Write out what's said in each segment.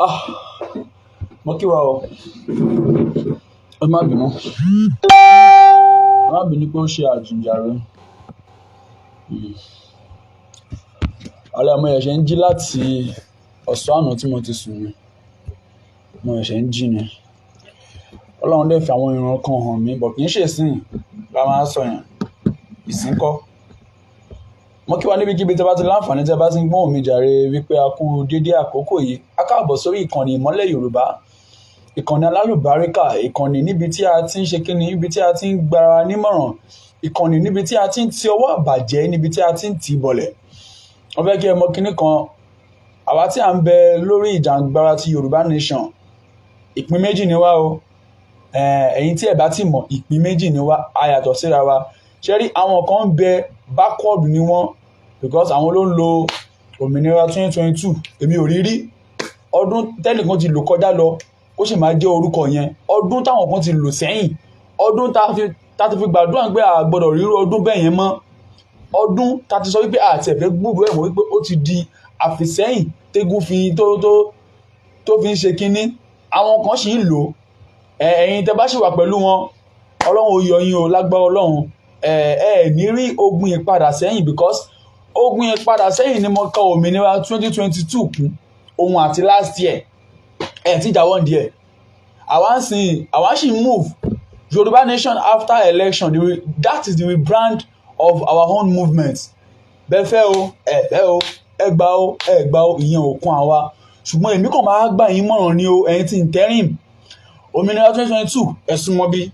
Ah, mo kí wa o. Ẹ má bínú. Ẹ má bínú pé ó ṣe àjùjàre. Ọ̀lẹ mo ṣẹ̀ṣẹ̀ ń jí láti ọ̀sán àná tí mo ti sùn ni. Mo ṣẹ̀ṣẹ̀ ń jí ni. Ọlọ́run dẹ̀ fi àwọn ìran kan hàn mí, but kì í ṣe ìsìn la máa sọ yẹn. Ìsìn kọ́. Mo kí wa níbikíbi tí a bá ti láǹfààní tí a bá ti ń gbóhùn mi jàre wípé a kú dédé àkókò yìí. A káàbọ̀ sórí ìkànnì Ìmọ́lẹ̀ Yorùbá. Ìkànnì alálùbáríkà, ìkànnì níbi tí a ti ń ṣe kíni, níbi tí a ti ń gbara nímọ̀ràn, ìkànnì níbi tí a ti ń ti ọwọ́ àbàjẹ́, níbi tí a ti ń tì bọ̀lẹ̀. Wọ́n fẹ́ kí ẹ mọ kíní kan. Àwa tí à ń bẹ lórí ìjàngbara ti Yorùbá Nation, ìpín méjì ni wá o. Ẹ̀yin tí ẹ bá ti mọ̀, ìpín méjì ni wá, a yàtọ̀ síra wa. Ṣé rí àwọn kan ń bẹ, backward ni wọ́n, because àwọn ló ń lo òmìnira 2022. Èmi ò rí rí. Ọdún tẹ́nìkan ti lò kọjá lọ, kó sì máa jẹ́ orúkọ yẹn. Ọdún táwọn kan ti lò sẹ́yìn. Ọdún tá ti fi gbàdúrà pé a gbọdọ̀ rí irú ọdún bẹ́ẹ̀ yẹn mọ́. Ọdún tá ti sọ wípé a ti ẹ̀ fẹ́ gbúròó ẹ̀ mọ́, wípé ó ti di àfìsẹ́yìn tégún fi tó fi ń ṣe kínní. Àwọn kan sì ń lò. Ẹ̀yin tẹ́ bá sì wà pẹ̀lú wọn, Ọlọ́run ó yọ yín o, lágbára Ọlọ́run. Ẹ ní rí ogun ìpadà sẹ́yìn, because ogun ìpadà sẹ́yìn ni mo ka òmìnira 2022 kún òun àti last year. Ẹ ti jáwọ́ ní díẹ̀. Àwa ń sìn, àwa sì ń move. Yorùbá Nation after election, that is the rebrand of our own movement. Bẹ́ẹ̀ fẹ́ o, ẹ fẹ́ o, ẹ gbà o, ẹ gbà o, ìyẹn ò kún àwa. Ṣùgbọ́n èmi kàn máa gbà yín mọ̀ràn ni o, ẹ̀yin tí ń tẹ́rìm. Òmìnira 2022, ẹ súnmọ́ bí.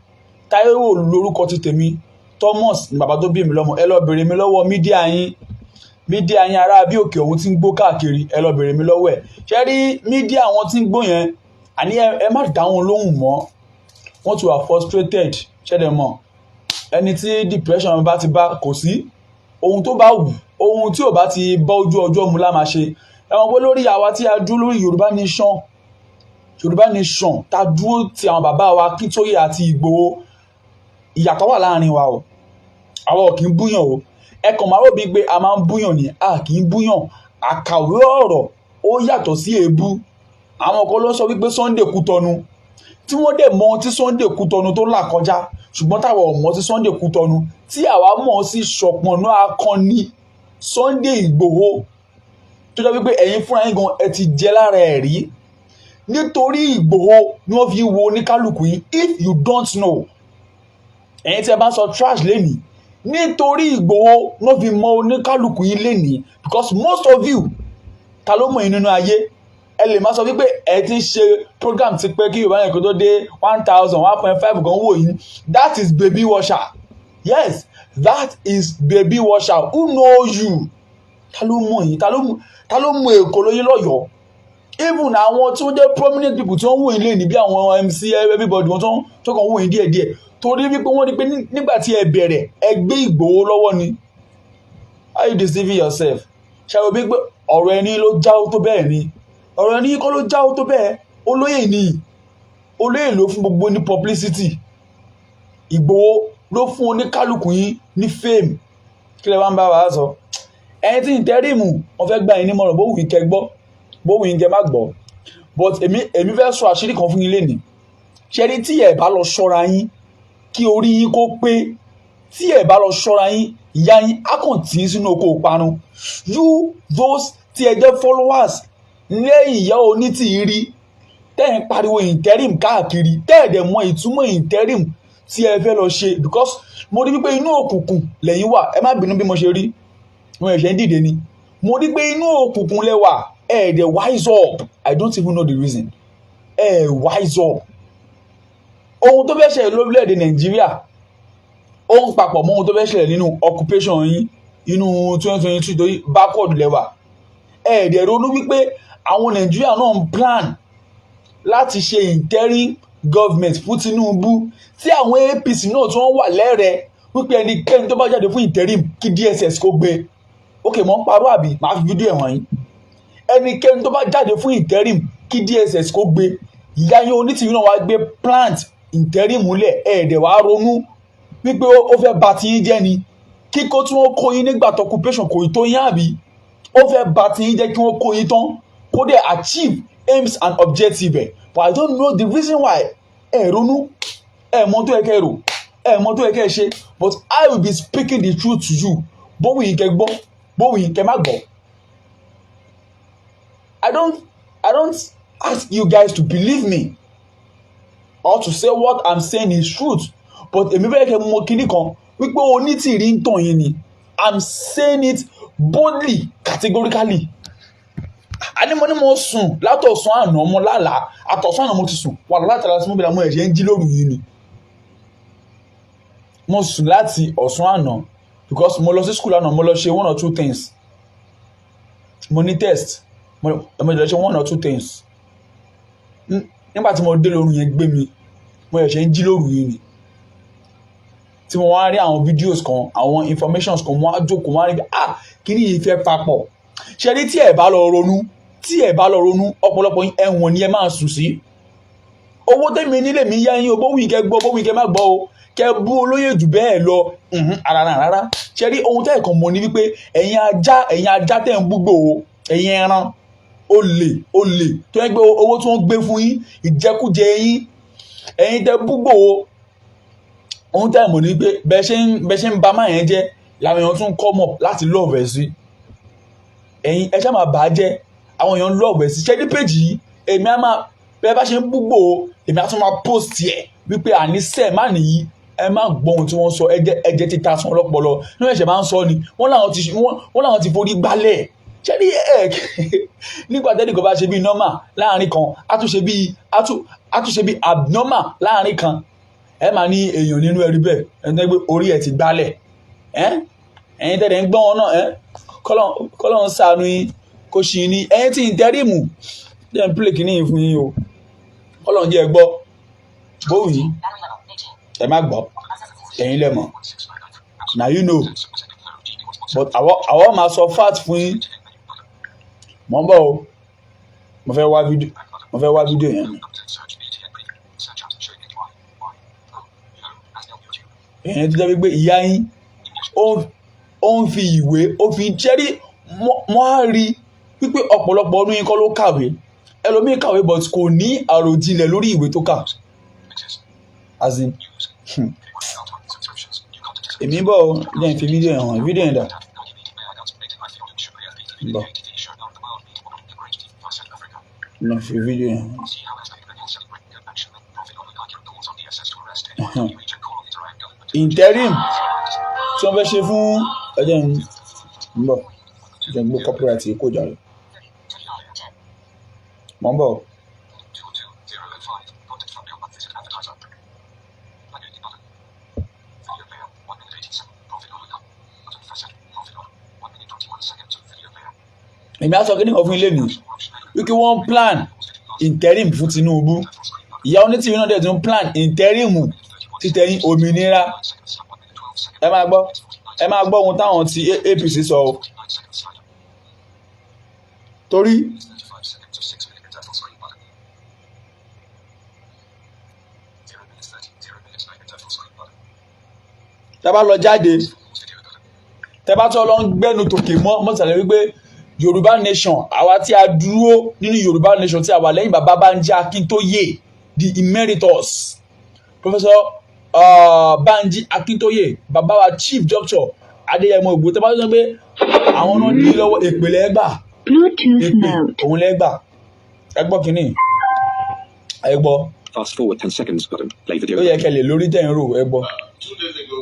Táíwò lórúkọ ti tèmi. Thomas ni bàbá tó bí mi lọ́mọ. Ẹ lọ bèrè mi lọ́wọ́ media yín. Media yín ará bí òkè òun tí ń gbó káàkiri, ẹ lọ bèrè mi lọ́wọ́ ẹ̀. Ṣé rí media àwọn tí ń gbó yẹn, àní ẹ má dá wọn lóhùn mọ́. Wọ́n ti wà frustrated. Ṣẹ́dẹ̀ mọ̀, ẹni tí depression bá ti bá, kò sí ohun tó bá wù, ohun tí ò bá ti bá ojú ọjọ́ mu lá máa ṣe. Ẹ mọ̀ pé lórí àwa tí a dúró lórí Yorùbá Nation, Yorùbá Nation tá a dúró ti àwọn bàbá wa Akíntóyè àti Ìgbòho, ìyàtọ̀ wà láàrin wa o. Àwa ò kì í búyàn o. Ẹ kàn máa rò bíi pé a máa ń búyàn ni. A kì í búyàn. Àkàwé ọ̀rọ̀ ó yàtọ̀ sí èébú. Àwọn kan ló sọ wípé Sunday Kútọnu, tí wọ́n dẹ̀ mọ ohun tí Sunday Kútọnu tó là kọjá, ṣùgbọ́n táwa ò mọ̀ sí Sunday Kútọnu, tí àwa mọ̀ sí Ṣọ̀pọ̀nná akọni Sunday Ìgbòho, tó jẹ́ wípé ẹ̀yin fúnra yín gan ẹ ti jẹ lára ẹ̀ rí. Nítorí Ìgbòho ni wọ́n fi wo oníkálukú yín. If you don't know, ẹ̀yin tí ẹ bá ń sọ trash lénìí, nítorí Ìgbòho ni wọ́n fi mọ oníkálukú yín lénìí, because most of you, ta ló mọ̀ yín nínú ayé? Ẹ lè má sọ wípé ẹ ti ń ṣe program ti pẹ́ kí Yorùbá yẹn kó tó dé 1,000, 1.5 gan wò yín. That is baby washer. Yes, that is baby washer. Who know you? Ta ló mọ̀ yín? Ta ló mọ̀ èkó lóyún lọ́yọ̀ọ́? Even àwọn tí wọ́n jẹ́ prominent people tí wọ́n wò yín lé ní bí àwọn MC, everybody, wọ́n tó kàn wò yín díẹ̀díẹ̀, torí wípé wọ́n rí pé nígbà tí ẹ bẹ̀rẹ̀, ẹ gbé Ìgbòho lọ́wọ́ ni. How you deceiving yourself? Ṣe àwọn bí pé ọ̀rọ̀ ẹni ló jáwó tó bẹ́ẹ̀ ni? Ọ̀rọ̀ ẹni kọ́ ló jáwó tó bẹ́ẹ̀. Olóyè ni, olóyè ló fún gbogbo ní publicity. Ìgbòho ló fún oníkálukú yín ní fame. Kí lẹ wá ń bá wa sọ? Ẹni tí ń tẹ́rìmù, wọ́n fẹ́ gbà yín nímọ̀ràn. Bó wù yín kẹ́ gbọ́, bó wù yín kẹ́ má gbọ́, but èmi fẹ́ sọ àṣírí kan fún yín lénìí. Ṣe rí, tí ẹ bá lọ ṣọ́ra yín, kí orí yín kó pé, tí ẹ bá lọ ṣọ́ra yín, ìyá yín á kàn tì í sínú oko ìparun. You, those tí ẹ jẹ́ followers lẹ́yìn ìyá onítìrí, tẹ́ ẹ̀ ń pariwo interim káàkiri, tẹ́ ẹ̀ dẹ̀ mọ ìtumọ̀ interim tí ẹ fẹ́ lọ ṣe, because mo rí wípé inú òkùnkùn lẹ́yìn wà. Ẹ má bínú bí mo ṣe rí, mo ẹ̀ṣẹ̀ ń dìde ni. Mo rí pé inú òkùnkùn lẹ wà. Ẹ dẹ̀ wise up. I don't even know the reason. Ẹ wise up. Ohun tó fẹ́ ṣẹlẹ̀ lórílẹ̀‐èdè Nàìjíríà, ó ń papọ̀ mọ́ ohun tó fẹ́ ṣẹlẹ̀ nínú occupation yín inú 2022, torí backward lẹ́wà. Ẹ dẹ̀ ronú wípé àwọn Nàìjíríà náà ń plan láti ṣe interim government fún Tinubu, tí àwọn APC náà tí wọ́n wà lẹ́rẹ̀ẹ́ wípé ẹnikẹ́ni tó bá jáde fún interim, kí DSS kó gbé. Ok, mò ń parọ́ àbí? Màá fi fídíò ẹ̀ hàn yín. Ẹnikẹ́ni tó bá jáde fún interim, kí DSS kó gbé. Ìyá yín onítìrí náà wá gbé plant interim múlẹ̀. Ẹ̀ẹ́dẹ̀ wá ronú wípé ó fẹ́ bà tiyín jẹ́ ni. Kíkó tí wọ́n kó yín nígbà tó occupation kò tó yín, àbí ó fẹ́ bà tiyín jẹ́ kí wọ́n kó yín tán, kó dẹ̀ achieve Aims and objective ẹ̀, but I don't know the reason why ẹ ronú, ẹ mọ tó yẹ kẹ́ rò, ẹ mọ tó yẹ kẹ́ ṣe. But I will be speaking the truth to you, bówù yín kẹ́ gbọ́, bówù yín kẹ́ má gbọ́. I don't ask you guys to believe me or to say what I'm saying is truth, but èmi fẹ́ kẹ́ mọ kinní kan wípé Onítìrí ń tàn yín ni. I'm saying it boldly, categorically. Àní mo ní mo sùn látọ̀sán àná, mo lálàá. Àtọ̀sán àná mo ti sùn wà látara tí mo bẹ̀rẹ̀, mo ẹ̀ṣẹ̀ ń jí lóru yìí ni. Mo sùn láti ọ̀sán àná because mo lọ sí school àná, mo lọ ṣe one or two things. Mo ní test, mo lọ ṣe one or two things. Nígbà tí mo dé lóru yẹn gbé mi, mo ẹ̀ṣẹ̀ ń jí lóru yìí ni tí mo wá rí àwọn videos kan, àwọn informations kan. Mo wá jókòó, mo wá rí pé, ah, kíní yìí fẹ́ papọ̀. Ṣe rí, tí ẹ bá lọ ronú, tí ẹ bá lọ ronú, ọ̀pọ̀lọpọ̀ ẹ̀wọ̀n ni ẹ máa sùn sí. Owó tẹ́mi nílé mi yá yín o, bówù yín kẹ́ gbọ́, bówù yín kẹ́ má gbọ́ o, kẹ́ bú olóyè jù bẹ́ẹ̀ lọ, rárá rárá. Ṣe rí, ohun tẹ́ ẹ̀ kàn mọ̀ ni wípé ẹ̀yin ajá, ẹ̀yin ajá tẹ̀ ń búgbò o, ẹ̀yin ẹran olè, olè tó yẹ pé owó tí wọ́n gbé fún yín, ìjẹkújẹ yín, ẹ̀yin tẹ́ búgbò o, ohun tẹ́ ẹ̀ mọ̀ ni wípé bẹ́ẹ̀ ṣe ń ba máa yẹn jẹ́ làwọn èèyàn tún kọ́ mọ̀ láti love ẹ̀ sí. Ẹ̀yin ẹ ṣáà máa bà á jẹ́, àwọn èèyàn love ẹ̀ sí. Ṣé ní péjì yìí, èmi á máa bẹ́ẹ̀ bá ṣe ń búgbò o, èmi á tún máa post ẹ̀ wípé àníṣe má nìyí, ẹ má gbọ́ ohun tí wọ́n sọ. Ẹjẹ́ ẹjẹ́ ti ta sùn ọlọ́pọlọ ní wọ́n ṣẹ̀ máa ń sọ ni wọ́n làwọn ti forí gbálẹ̀. Ṣé ní ẹ̀ nígbà tẹ́lẹ̀ kò bá ṣe bíi normal láàrin kan, á tún ṣe bíi abnormal láàrin kan, ẹ máa ní èèyàn nínú ẹrí bẹ́ẹ̀, ẹni tó gbé orí ẹ̀ ti gbálẹ̀. Ẹ́ ẹ̀yin tẹ́lẹ̀ ń gbọ́ wọn náà, ẹ́ kọ́lọ́n ń ṣàánú yín kó ṣì ní ẹ̀yin tí ń tẹ́rìmù jẹ́ ń pílè kínní yìí fún yín o. Kọ́lọ́n jẹ́ ẹ gbọ́, bóun yìí ẹ má gbọ́, ẹ̀yin lẹ mọ̀, na you know. But àwọn máa sọ fact fún yín. Mọ̀ ń bọ̀ o, mo fẹ́ wá fídíò, mo fẹ́ wá fídíò yẹn ni. Èyàn tó jẹ́ wípé ìyá yín ó ń fi ìwé ó fi ń ṣẹ́rí. Mo á rí wípé ọ̀pọ̀lọpọ̀ ọdún yín kọ́ ló kàwé. Ẹlòmíì kàwé but kò ní àròjinlẹ̀ lórí ìwé tó kà. As in, èmi ń bọ̀ o, jẹ́ n fi fídíò yẹn hàn. Fídíò yẹn dà? Ń bọ̀, lọ fi fídíò yẹn hàn. Interim tí wọ́n fẹ́ ṣe fún ẹjẹ́ ń bọ̀, jẹ́ ń gbé copyright yìí kó jàre. Mọ̀ ń bọ̀. 22005. Content thumbnail. Visit advertiser. Button. Video player. 1 minute 87. Profit on button facet. Profit on 1 minute 21 seconds. Video player. Èmi á sọ kí nìkan fún ilé mi wípé wọ́n plan interim fún Tinubu. Ìyá Onítìrí náà dẹ̀ tún plan interim títẹ̀yìn òmìnira. Ẹ máa gbọ́, ẹ máa gbọ́ ohun táwọn ti APC sọ o. 49 seconds slider. Torí 35 seconds of 6 minutes full screen button. 0 minutes 30. 0 minutes 9 minutes full screen button. Tá bá lọ jáde, Pause video button. Tẹ bá tọ́ lọ ń gbẹ́nu tòkè mọ́ mọ́tàlẹ́ wípé Yorùbá nation, àwa tí a dúró nínú Yorùbá nation, tí a wà lẹ́yìn bàbá Bánjí Akíntóyè, the emeritus Professor Bánjí Akíntóyè, bàbá wa Chief Doctor Adéyẹmọ Ìgbòho, tẹ bá sọ pé àwọn náà ní lọ́wọ́, èpè lẹ́gbà. Bluetooth Èpè mode. òun lẹ́gbà. Ẹ gbọ́ kínní, ẹ gbọ́. Fast forward 10 seconds button. Play video. Ó yẹ kẹ́ lè lórí tẹ̀ ń rò. Ẹ gbọ́. 2 days ago,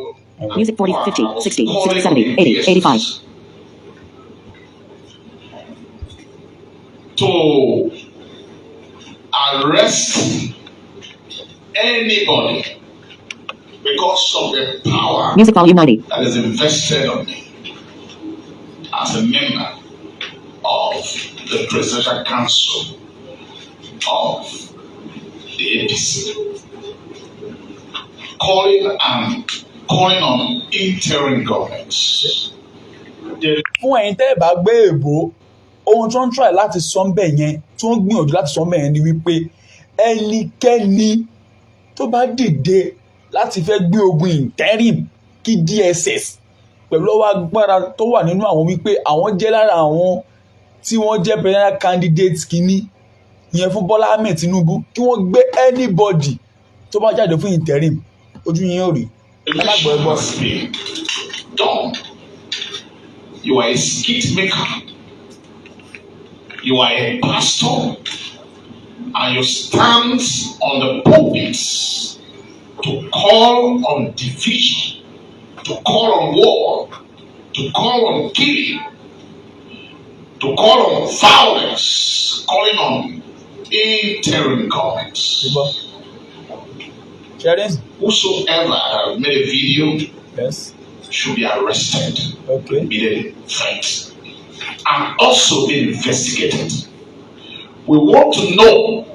Music 40, 50, 60, calling 70, 80, 85. To arrest anybody because of the power Music volume 90. that is invested on me as a member of the Presidential Council of the APC, calling on interim governments. The Fún ẹ̀yin tẹ́ ẹ̀ bá gbé èbó, ohun tó ń try láti sọ ń bẹ̀ yẹn, tó ń gbìyànjú láti sọ ń bẹ̀ yẹn ni wípé ẹnikẹ́ni tó bá dìde láti fẹ́ gbé ogun interim, kí DSS pẹ̀lú ọwọ́ agbára tó wà nínú àwọn, wípé àwọn jẹ́ lára àwọn tí wọ́n jẹ́ presidential candidate kínní. Ìyẹn fún Bọ́lá Ahmed Tinubu, kí wọ́n gbé anybody tó bá jáde fún interim, ojú yín ò rí. Ẹ má gbọ́, ẹ gbọ́. Has been done. You are a skit maker. You are a pastor. And you stand on the pulpits to call on division, to call on war, to call on killing, to call on violence, calling on interim governments. Ṣe gbọ́ ṣẹ́rí. Whosoever have made a video should be arrested immediately first and also be investigated. We want to know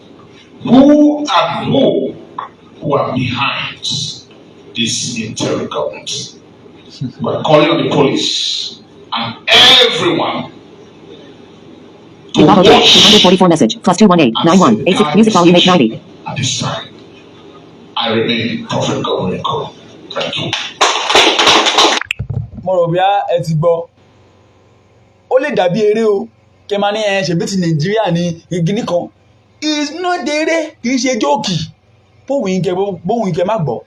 who and who are behind this interim government. We're calling on the police and everyone to Bravo 2, watch 244 message, plus 218, and 91, 86, safeguard music this volume nation. 890. At this time, I remain Prophet Godwin Cole. Thank you. Mo rò bí ẹ ti gbọ́. Ó lè dàbí eré o, kí ẹ máa ní ẹ ṣèbí ti Nàìjíríà ní igi kan. It's not eré, kì í ṣe joke. Bóun yín kẹ má gbọ́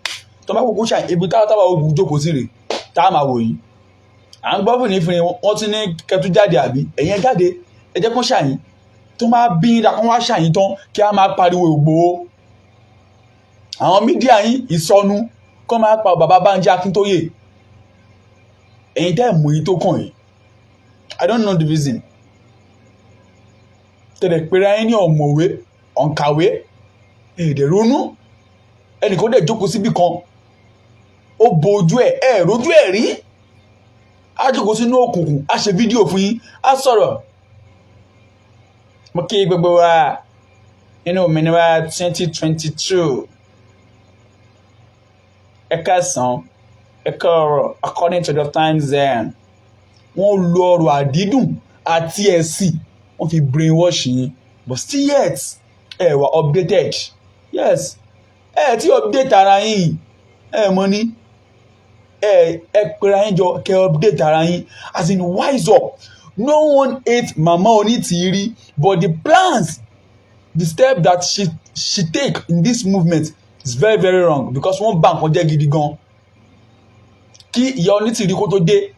tó bá kókó ṣàì ibi táwọn táwọn ogun jókòó sí rè tá a máa wò yín. À ń gbọ́ fìnífìní, wọ́n tún ní kẹtù jáde, àbí ẹ̀yin ẹ jáde, ẹ jẹ́ kó ṣàyín tó máa bí yín dà, kó wá ṣàyín tán, kí a máa pariwo Ìgbòho. Àwọn media yín ìsọnù kó máa pa bàbá Bánjí Akíntóyè. Ẹ̀yin tẹ́ ẹ̀ mú yín tó kàn yín, I don't know the reason tẹ̀lé pera yín ní ọ̀mọ̀wé, ọ̀nkàwé, èdè ronú. Ẹnìkan dẹ̀ jókòó síbì kan, ó bo ojú ẹ̀, ẹ̀ rójú ẹ̀ rí, á jókòó sínú òkùnkùn, á ṣe fídíò fún yín, á sọ̀rọ̀. Mo kí gbogbo wa nínú òmìnira 2022. Ẹ káàsán, ẹ káàárọ̀, according to the time zone. Wọ́n lo ọ̀rọ̀ àdídùn àti ẹ̀sìn, wọ́n fi brainwash yín, but still yet ẹ wà updated. Yes, ẹ ti update ara yín. Ẹ mọ̀ ní ẹ pera yín jọ kẹ́ update ara yín, as in wise up. No one hate Mama Onitiri, but the plans, the step that she take in this movement is very, very wrong, because wọ́n bà nǹkan jẹ́ gidi gan. Kí ìyá Onítìrí kó tó dé,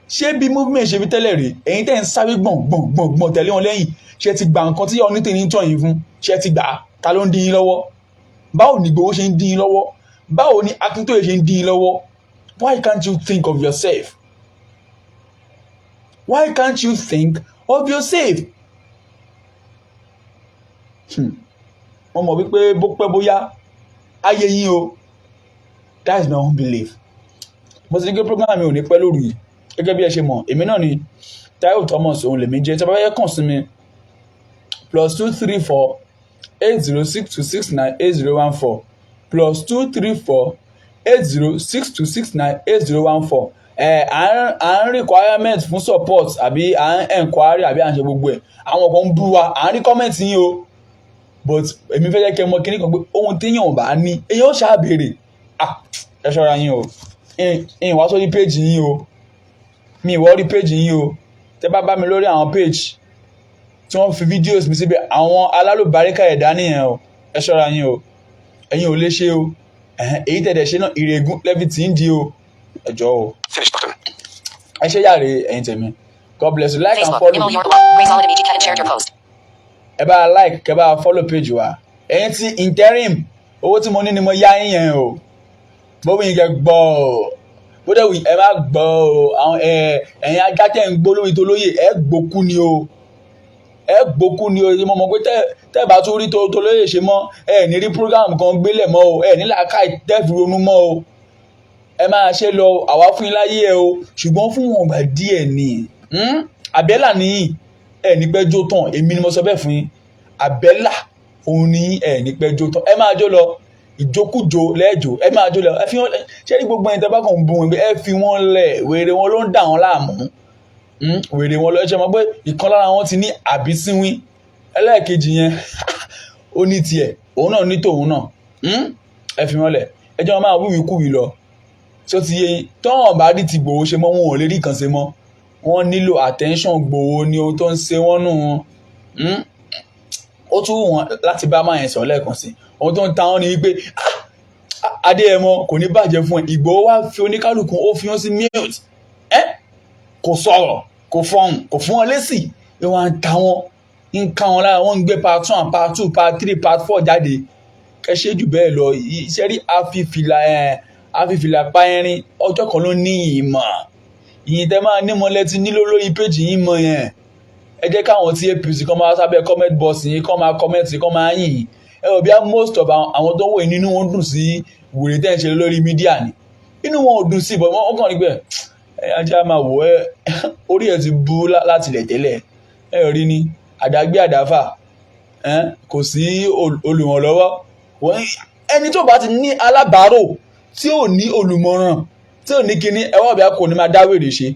ṣé bí movement ṣe fi tẹ́lẹ̀ rè? Ẹ̀yin tẹ́ ń sáré gbọ̀n gbọ̀n gbọ̀n gbọ̀n tẹ̀lé wọn lẹ́yìn, ṣé ti gba nǹkan tí ìyá Onítìrí ń tọ̀ yín fún? Ṣé ti gbà á? Ta ló ń dín yín lọ́wọ́? Báwo ni Ìgbòho ṣe ń dín yín lọ́wọ́? Báwo ni Akíntóyè ṣe ń dín yín lọ́wọ́? Why can't you think of yourself? Why can't you think of yourself? Mo mọ̀ wípé bó pẹ́ bóyá ayé yín o. That is my own belief. Mo ti ní kí program mi ò ní pẹ́ lóru yìí. Gẹ́gẹ́ bí ẹ ṣe mọ̀, èmi náà ni Taiwo Thomas, òun lèmi jẹ́. Tí a bá fẹ́ kàn sí mi, +234 80 6269 8014, +234 80 6269 8014. Ẹ à ń requirement fún support, àbí à ń enquiry, àbí à ń ṣe gbogbo ẹ̀. Àwọn kan ń bú wa, à ń rí comment yín o, but èmi fẹ́ jẹ́ kí ẹ mọ kíní kan pé ohun téèyàn ò bá ní, èèyàn ó ṣáà béèrè. Ah, ẹ ṣọ́ra yín o. Ìyìn wá sórí page yín o, mi ìwọ rí page yín o. Tẹ́ bá bá mi lórí àwọn page tí wọ́n fi videos mi síbẹ̀, àwọn alálùbáríkà ẹ̀dá nìyẹn o. Ẹ ṣọ́ra yín o. Ẹ̀yin ò lè ṣe o. Èyí tẹ̀dẹ̀ ṣe náà, ìrègùn lẹ́bi tí ń di o. Ẹ jọ̀ọ́ o. Finish button. Ẹ ṣe yàrá ẹ̀yin tèmi. God bless you. Like and Facebook. follow. Imo York. Ray Solid Kevin shared your post. Ẹ bá like, kẹ bá follow page wa. Ẹ̀yin tí interim, owó tí mo ní ni mo yá yín yẹn o. Bóbi yín kẹ gbọ́ o, bó dẹ̀ wù ẹ má gbọ́ o. Àwọn ẹ̀yin ajá tẹ̀ ń gbó lórí tó lóye, ẹ gbókú ni o, ẹ gbókú ni o. Mo mọ̀ pé tẹ́ bá tún rí tó lóye ṣe mọ́, ẹ ní rí program kan gbélé mọ́ o, ẹ ní làákàyè tẹ́ fi ronú mọ́ o. Ẹ máa ṣe lọ, àwa fún yín láyé ẹ o, ṣùgbọ́n fún wọn gbà díẹ̀ ni. Àbẹ́là nìyí, ẹ ní pẹ́ jó tán. Èmi ni mo sọ bẹ́ẹ̀ fún yín. Àbẹ́là òun ní ẹ ní pẹ́ jó tán. Ẹ máa jó lọ, ìjókújó lẹ́ẹ̀jọ́, ẹ máa jó lọ. Ẹ fi wọn ṣé ní gbogbo ẹni tẹ́ bá kàn ń bu wọn, ẹ fi wọn lẹ̀. Wèrè wọn ló ń dà wọn láàmú. Wèrè wọn lọ. Ẹ ṣe mọ̀ pé ìkan lára wọn ti ní àbísínwín, ẹlẹ́ẹ̀kejì yẹn ó ní tiẹ̀, òun náà ní tòun náà. Ẹ fi wọn lẹ̀, ẹ jẹ́ wọn máa wíwí kúwì lọ. Tí ó ti yé yín, tọ́wọ̀n bá rí ti Ìgbòho ṣe mọ́, wọn ò lè rí kan ṣe mọ́. Wọ́n nílò attention Ìgbòho ní ohun tó ń ṣe wọ́n nù wọn. Ó tún wù wọ́n láti bá máa yẹn sọ̀rọ̀ lẹ́ẹ̀kan sí. Ohun tó ń ta wọ́n ni wípé, "Ah, Adéyẹmọ, kò ní bàjẹ́ fún ẹ." Ìgbòho wá fi oníkálukú, ó fi wọ́n sí mute ẹ, kò sọ̀rọ̀, kò fọhùn, kò fún wọn lésì. Ìwọ̀n ń ta wọn, ń ká wọn lára. Wọ́n ń gbé part one, part two, part three, part four jáde. Kẹ ṣe jù bẹ́ẹ̀ lọ. Iṣẹ́ rí àfìfìlà ẹ̀, àfìfìlà pa ẹrin ọjọ́ kan ló ní ìmọ̀ ìyìn tẹ́ máa nímọ̀ lẹ́tí nílò lórí péjì yín mọ̀ yẹn. Ẹ jẹ́ káwọn tí APC kọ́ máa sábẹ́ comment box yín, kọ́ máa comment, kọ́ máa yìn. Ẹ rò bí i most of àwọn tó ń wò yín, nínú wọn dùn sí wèrè tẹ́ ń ṣe lórí media ni? Inú wọn ò dùn sí, bọ̀ wọ́n kàn ní pé ẹ ajá máa wò ẹ, orí ẹ ti bú láti lẹ̀ tẹ́lẹ̀. Ẹ rí ni àdágbé àdáfà, kò sí olùrànlọ́wọ́. Ẹni tó bá ti ní alábàárò, tí ò ní olùmọ̀ràn, tí ò ní kinní, ẹ wọ́n bí a kò ní máa dá wèrè ṣe.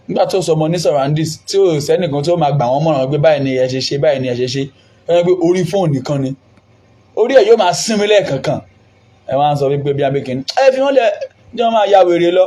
Nígbà tó sọmọ ní surroundings tí ò sẹ́nìkan tí ó máa gbà wọ́n mọ̀ràn pé báyìí ni ẹ ṣe ṣe, báyìí ni ẹ ṣe ṣe, ẹ pé orí fóònù nìkan ni orí ẹ̀ yóò máa sinmi lẹ́ẹ̀kankan. Ẹ wá ń sọ wípé bí abẹ́kẹ́ni ẹ fi wọ́n lẹ̀, jẹ́ wọ́n máa ya wèrè lọ.